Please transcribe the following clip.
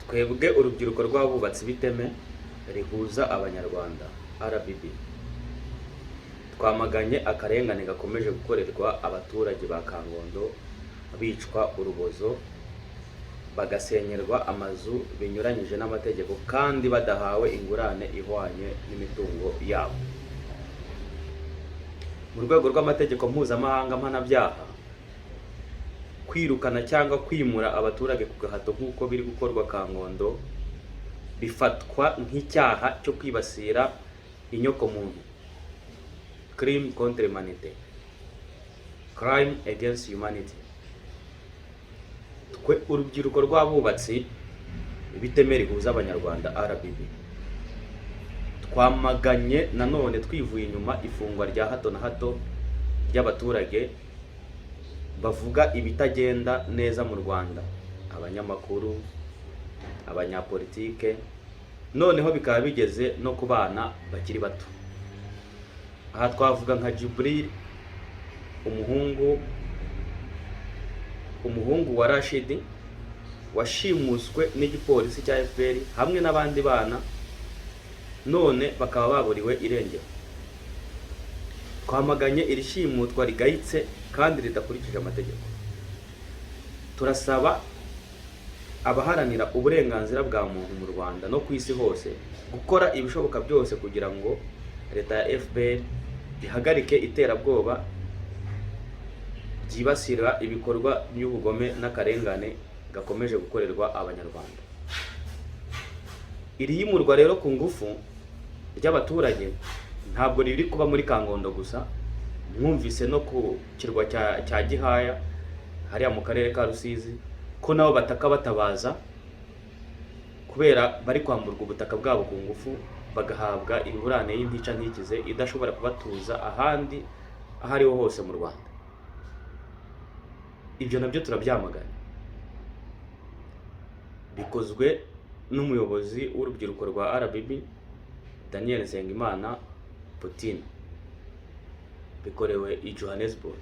Twebwe urubyiruko rw'abubatsi b'iteme rihuza Abanyarwanda RBB, twamaganye akarengane gakomeje gukorerwa abaturage ba Kangondo, bicwa urubozo, bagasenyerwa amazu binyuranyije n'amategeko kandi badahawe ingurane ihwanye n'imitungo yabo. Mu rwego rw'amategeko mpuzamahanga mpanabyaha, kwirukana cyangwa kwimura abaturage ku gahato nk'uko biri gukorwa Kangondo bifatwa nk'icyaha cyo kwibasira inyokomuntu, crime contre l'humanité, crime against humanity. Twe urubyiruko rw'abubatsi b'iteme rihuza Abanyarwanda RBB, twamaganye nanone twivuye inyuma ifungwa rya hato na hato ry'abaturage bavuga ibitagenda neza mu Rwanda, abanyamakuru, abanyapolitike, noneho bikaba bigeze no ku bana bakiri bato. Aha twavuga nka Jibril, umuhungu wa Rashidi, washimuswe n'igipolisi cya FPR hamwe n'abandi bana, none bakaba baburiwe irengero. Twamaganye iri shimutwa rigayitse kandi ridakurikije amategeko. Turasaba abaharanira uburenganzira bwa muntu mu Rwanda no ku isi hose gukora ibishoboka byose kugira ngo leta ya FPR ihagarike iterabwoba ryibasira ibikorwa by'ubugome n'akarengane gakomeje gukorerwa Abanyarwanda. Iri yimurwa rero ku ngufu ry'abaturage ntabwo riri kuba muri Kangondo gusa. Mwumvise no ku kirwa cya Gihaya hariya mu karere ka Rusizi ko nabo bataka batabaza kubera bari kwamburwa ubutaka bwabo ku ngufu, bagahabwa ingurane y'intica ntikize idashobora kubatuza ahandi aho ariho hose mu Rwanda. Ibyo nabyo turabyamagana. Bikozwe n'umuyobozi w'urubyiruko rwa RBB, Daniel Nsengimana Putin, bikorewe i Johannesburg.